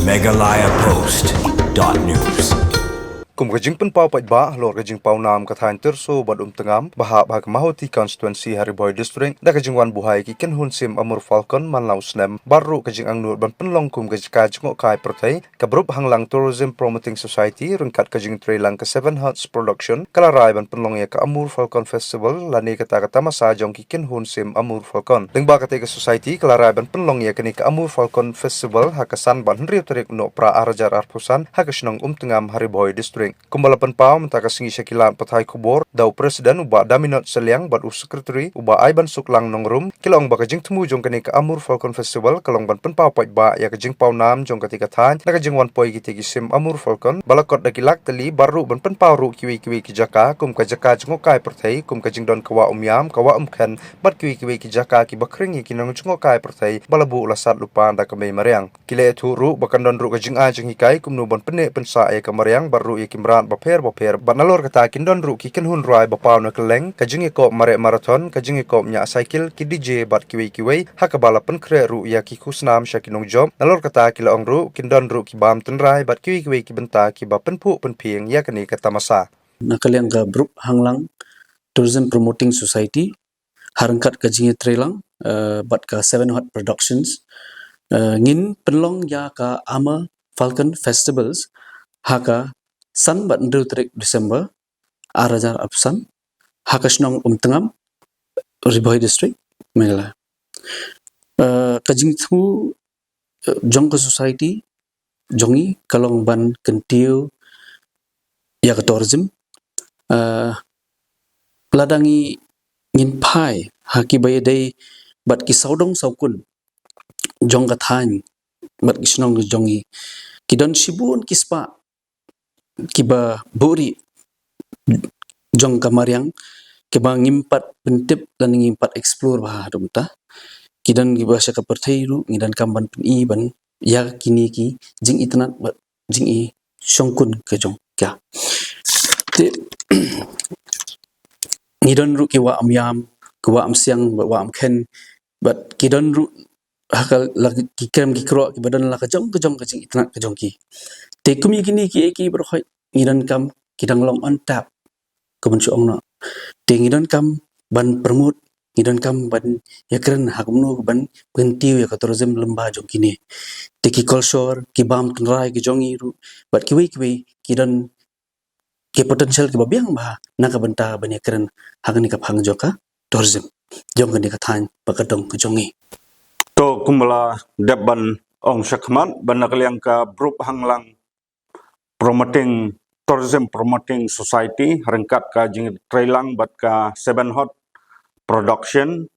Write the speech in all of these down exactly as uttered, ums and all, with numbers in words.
Meghalaya Post dot news. Kum ka jingpynpaw paidbah halor ka jingpawnam ka thaiñ Tyrso bad Umtngam ba hap ha ka Mawhati constituency ha Ri Bhoi District, da ka jingwan buhai ki kynhun sim Amur Falcon man la u snem, bad ruh ka jingangnud ban pynlong kum ka jaka jngohkai pyrthei, ka Brup Hanglang Tourism Promoting Society ryngkat ka jingtreilang ka Seven Hearts Production ka la rai ban pynlong ïa ka Amur Falcon Festival lane kata ka tamasa jong ki kynhun sim Amur Falcon. Lyngba kata ka society ka la rai ban pynlong ïa kane ka Amur Falcon Festival ha ka san bad hynriew tarik Nohprah ar hajar arphew san ha ka shnong Umtngam ha Ri Bhoi District. Kumba la pynpaw mynta ka sngi sha ki lad pathai khubor da u President u Bah Daminot Seliang bad u Secretary u Bah Aibansuklang Nongrum, ki la ong ba ka jingthmu jong kane ka Amur Falcon Festival ka long ban pynpaw paidbah ïa ka jingpawnam jong kata ka thaiñ na ka jingwan poi kata ki sim Amur Falcon ba la kot da ki lak tylli, bad ruh ban pynpaw ruh kiwei kiwei ki jaka kum ka jaka jngohkai pyrthei kum ka jingdon ka Wah Umïam, ka Wah Umkhen bad kiwei kiwei ki jaka kiba khring ïa ki nongjngohkai pyrthei ba la buh la sat lypa da ka mei mariang. Ki la ïathuh ruh ba kan don ruh ka jingai jinghikai kumno ban pynneh pynsah ïa ka mariang bad ruh ïa ki mrad bapher bapher, bad nalor kata kin don ruh ki kynhun rwai ba paw na kylleng, ka jingïakop mareh marathon, ka jingïakop ñiah cycle, ki D J bad kiwei kiwei, ha kaba la pynkhreh ruh ïa ki khusnam sha ki nongjop. Nalor kata ki la ong ruh kin don ruh ki bam tynrai bad kiwei kiwei ki bynta kiba pynphuh pynphieng ïa kane ka tamasa. Na ka liang ka Brup Hanglang Tourism Promoting Society ha ryngkat ka jingïatreilang, eh, bad ka Seven Hearts Productions, eh, ngin pynlong ïa ka Amur Falcon Festivals ha ka san bad hynriew tarik December ar hajar arphew san ha ka shnong Umtngam, Ri Bhoi District, Meghalaya. Eh, ka jingthmu, eh, jong ka society jong ngi ka long ban kyntiew ïa ka tourism. Eh, lada ngi ngin phai ha kiba ïadei bad ki sawdong sawkun jong ka thaiñ bad ki shnong jong ngi, ki don shibun ki spah kiba buhrieh jong ka mariang kiba ngim pat pyntip lane ngim pat explore bha haduh mynta. Ki don kiba sha ka pyrthei ruh ngi donkam ban pyni ban ïa kine ki jingitynnad bad jingi shongkun ka jong ka. Te ngi don ruh ki Wah Umïam, ki Wah Umsiang, Wah Umkhen, bad ki don ruh ha ka la ki krem ki krok kiba don la ka jong ka jong ka jingitynnad ka jong ki. Te kum ïa kine kiei kiei baroh ngi donkam ki dang long on tap, kumban shu ong noh. Te ngi donkam ban promote, ngi donkam ban ïakren ha kumno ban kyntiew ïa ka tourism lyngba jong kine. Te ki culture, ki bam tynrai ki jong ngi ruh bad kiwei kiwei ki don ki potential kiba biang bha na ka bynta ban ïakren ha kane ka phang jong ka tourism jong kane ka thaiñ bad ka dong ka jong ngi. To kumba la dep ban ong shakhmat ba na ka liang ka Brup Hanglang Promoting, Tourism Promoting Society ryngkat ka jingtreilang bad ka Seven Hearts Production,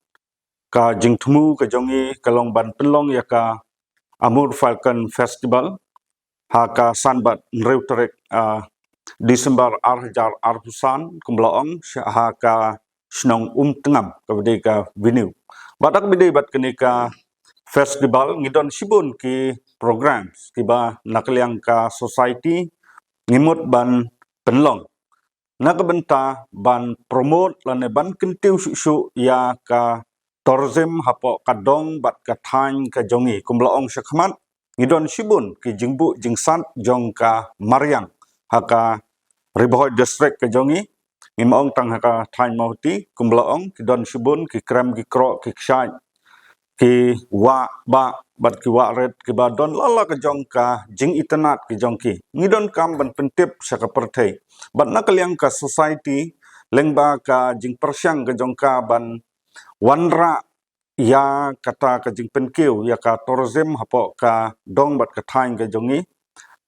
ka jingthmu ka jong ngi ka long ban pynlong ïa ka Amur Falcon Festival ha ka san bad hynriew tarik, ah, December ar hajar arphew san, kumba la ong, sha ha ka shnong Umtngam kaba dei ka venue. Bad da kaba dei bad kane ka festival ngi don shibun ki programs kiba na ka liang ka society ngi mut ban pynlong na ka bynta ban promote lane ban kyntiew shuh shuh ïa ka tourism hapoh ka dong bad ka thaiñ ka jong ngi. Kumba la ong shakhmat, ngi don shibun ki jingbuh jingsat jong ka mariang ha ka Ri Bhoi District ka jong ngi. Ngim ong tang ha ka thaiñ Mawhati, kumba la ong, ki don shibun ki krem ki krok ki kshaid, ki wah bah bad ki wah rit kiba don la la ka jong ka jingitynnad ka jong ki. Ngi donkam ban pyntip sha ka pyrthei. Bad na ka liang ka society lyngba ka jingpyrshang ka jong ka ban wanrah ïa kata ka jingpynkiew ïa ka tourism hapoh ka dong bad ka thaiñ ka jong ngi.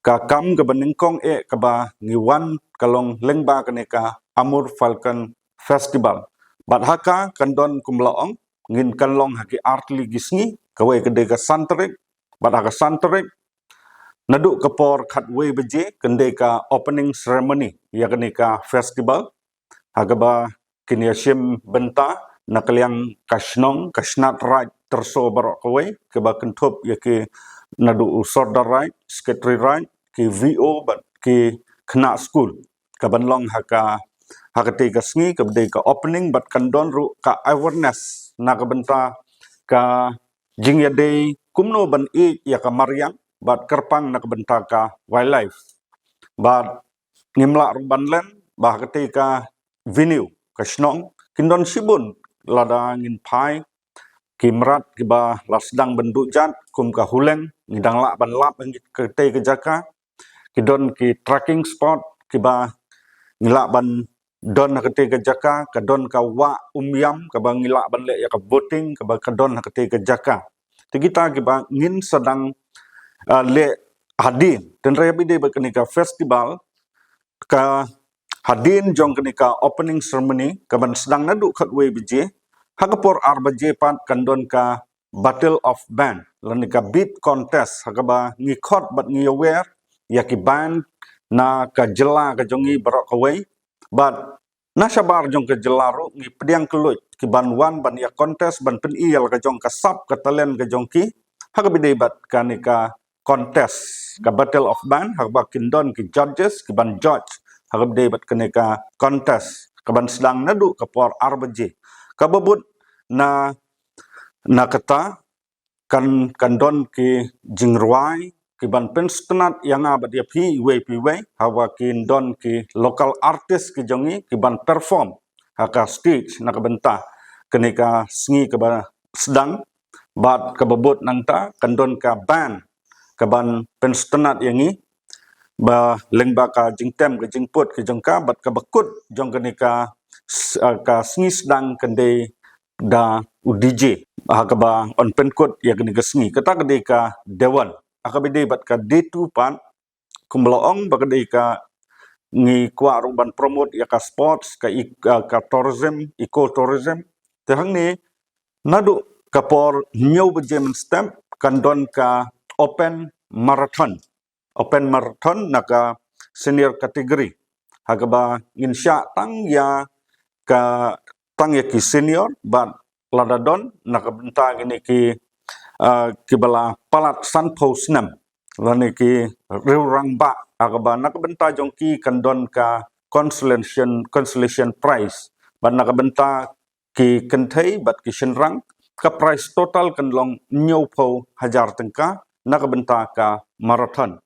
Ka kam kaba nyngkong eh kaba ngi wan ka long lyngba kane ka Amur Falcon Festival. Bad ha ka kan don, kumba la ong, ngin kan long ha ki artylli ki sngi, kawei ka dei ka san tarik, bad ha ka san tarik naduh ka por khatwei baje kan dei ka opening ceremony ïa kane ka festival, ha kaba kin ïashim bynta na ka liang ka shnong ka shnat raid Tyrso baroh kawei, kaba kynthup ïa ki naduh u Sordar Raid, Secretary Raid, ki V O bad ki khynnah skul, kaban long ha ka, ha katei ka sngi kaba dei ka opening. Bad kan don ruh ka awareness na ka bynta ka jingïadei kumno ban ïeit ïa ka mariang, bad kyrpang na ka bynta ka wildlife. Bad ngim lah ruh ban len ba ha katei ka venue, ka shnong, kin don shibun, lada ngin phai, ki mrad kiba la sdang ban duh jat kum ka huleng, ngi dang lah ban lap ha katei ka jaka. Ki don ki trekking spot kiba ngi lah ban don ha katei ka jaka, ka don ka wah Umiam kaba ngi lah ban leh ïa ka boating kaba ka don ha katei ka jaka. Te kita kiba ngin sa dang, ah, leh hadien. Te hynrei ba dei bad kane ka festival, ka hadien jong kane ka opening ceremony kaban sdang naduh khatwei baje, ha ka por ar baje pat kan don ka Battle of Band lane ka beat contest, ha kaba ngi khot bad ngi ïawer ïa ki band na ka jylla ka jong ngi baroh kawei. Bad na shabar jong ka jylla ruh ngi pdiang kylluid ki ban wan ban ïa contest, ban pyni ïa la ka jong ka sap ka talent ka jong ki ha kaba dei bad kane ka contest, ka Battle of Band, ha kaba kin don ki judges ki ban judge ha kaba dei bad kane ka contest kaban sdang naduh ka por ar baje. Kaba bud na, na kata kan, kan don ki jingrwai ki ban pynsngewtynnat ïa nga bad ïa phi iwei pa iwei, ha kaba kin don ki local artist ki jong ngi ki ban perform ha ka stage na ka bynta kane ka sngi kaba sdang. Bad kaba bud nangta kan don ka band kaban pynsngewtynnat ïa ngi ba lyngba ka jingtem ka jingput ka jong ka, bad kaba kut jong kane ka s-, ah, ka sngi sdang kan dei da u D J ha kaba yn pynkut ïa kane ka sngi. Kata ka dei ka day one. Ha kaba dei bad ka day two pat, kumba la ong ba ka dei ka, ngi kwah ruh ban promote ïa ka sports, ka e-, ka, ka tourism, eco tourism. Te hangne naduh ka por hynñiew baje mynstep kan don ka open marathon. Open marathon na ka senior category, ha kaba ngin shah tang ïa ka, tang ïa ki senior, bad lada don na ka bynta kine ki, ah, kiba la palat sanphew snem lane ki riewrangbah, ha kaba na ka bynta jong ki kan don ka consolation, consolation prize, bad na ka bynta ki kynthei bad ki shynrang, ka prize total kan long hynñiewphew hajar tyngka na ka bynta ka marathon.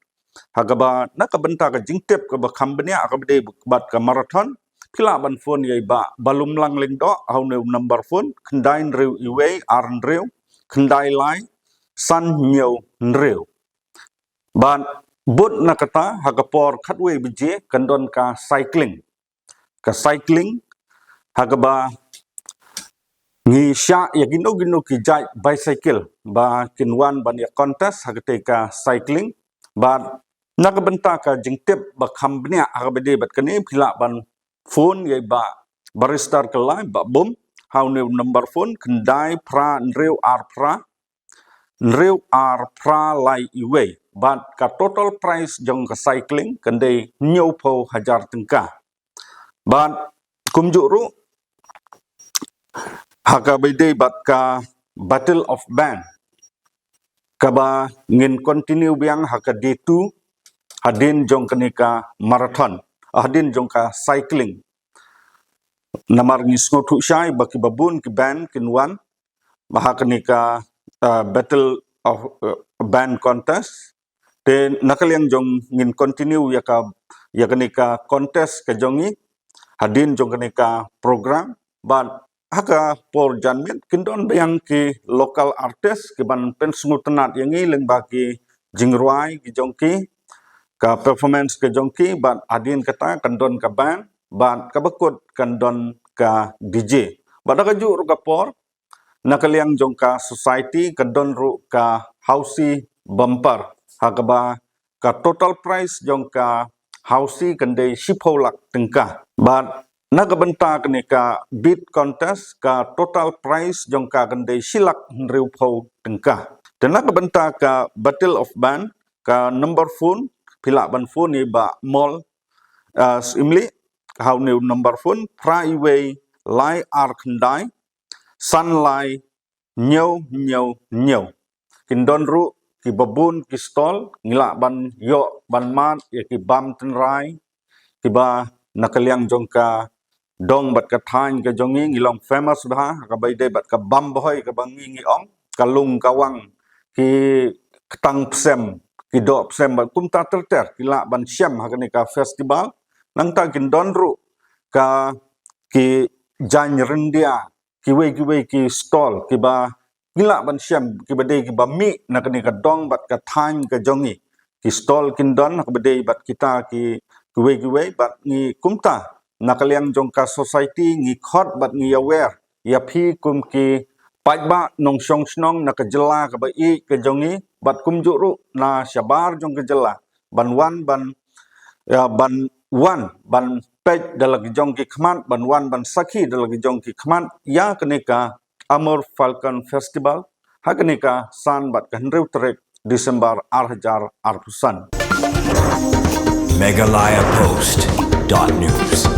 Ha kaba na ka bynta ka jingtip kaba kham bniah ha kaba dei bad ka marathon, phi lah ban phone ïa i Bah Balumlang Lyngdoh ha une u number phone, khyndai hynriew wei ar hynriew khyndai lai san hynñiew hynriew. Bad bud na kata, ha ka por khatwei baje kan don ka cycling. Ka cycling, ha kaba ngi shah ïa kino kino ki jait bicycle ba kin wan ban ïa contest ha katei ka cycling. Bad na ka bynta ka jingtip ba kham bniah ha kaba dei bad kane, phi lah ban phone ïa i Bah Barrister Kyllai, Bah Bum, ha une u number phone, khyndai phra hynriew ar phra hynriew ar phra lai wei. Bad ka total prize jong ka cycling kan dei hynñiewphew hajar tyngka. Bad kumjuh ruh, ha kaba dei bad ka Battle of Band, kaba ngin continue biang ha ka day two, hadien jong kane ka marathon, hadien jong ka cycling. Namar ngi sngewthuh shai ba kiba bun ki band kin wan ha kane ka, ah, Battle of, ah, Band contest. Te na ka liang jong ngin continue ïa ka, ïa kane ka contest ka jong ngi, hadien jong kane ka program. Bad ha ka por janmiet kin don biang ki local artist ki ban pynsngewtynnat ïa ngi lyngba ki jingrwai ki jong ki, ka performance ka jong ki, bad hadien kata kan don ka band, bad kaba kut kan don ka D J. Bad ha kajuh ruh ka por, na ka liang jong ka society ka don ruh ka housie bumper, ha kaba ka total prize jong ka housie kan dei shiphew lak tyngka. Bad na ka bynta kane ka beat contest, ka total prize jong ka kan dei shi lak hynriewphew tyngka. Te na ka bynta ka Battle of Band, ka number phone, phi lah ban phone ïa i Bah Mol, ah, Syiemlieh, ha une u number phone, phra wei lai ar khyndai san lai hynñiew hynñiew hynñiew. Kin don ruh kiba bun ki stall, ngi lah ban ïoh ban mad ïa ki bam tynrai kiba na ka liang jong ka dong bad ka thaiñ ka jong ngi, ngi long famous bha ha kaba ïadei bad ka bam bhoi kaba ngi, ngi ong, ka lung ka wang, ki ktang psem, ki doh psem bad kumta ter ter ki lah ban shem ha kane ka festival. Nangta kin don ruh ka ki jaiñ ryndia, kiwei kiwei ki stall kiba ki lah ban shem, kiba dei kiba mih na kane ka dong bad ka thaiñ ka jong ngi. Ki stall kin don ha kaba dei bad kita ki kiwei kiwei bad ngi kumta na ka liang jong ka society ngi khot bad ngi ïawer ïa phi kum ki paidbah nongshong shnong na ka jylla kaba ïeit ka jong ngi bad kumjuh ruh na shabar jong ka jylla ban wan ban, ïa, ban wan ban peit da la ki jong ki khmat, ban wan ban sakhi da la ki jong ki khmat ïa kane ka Amur Falcon Festival ha kane ka san bad ka hynriew tarik December ar hajar arphew san. Meghalaya Post dot news.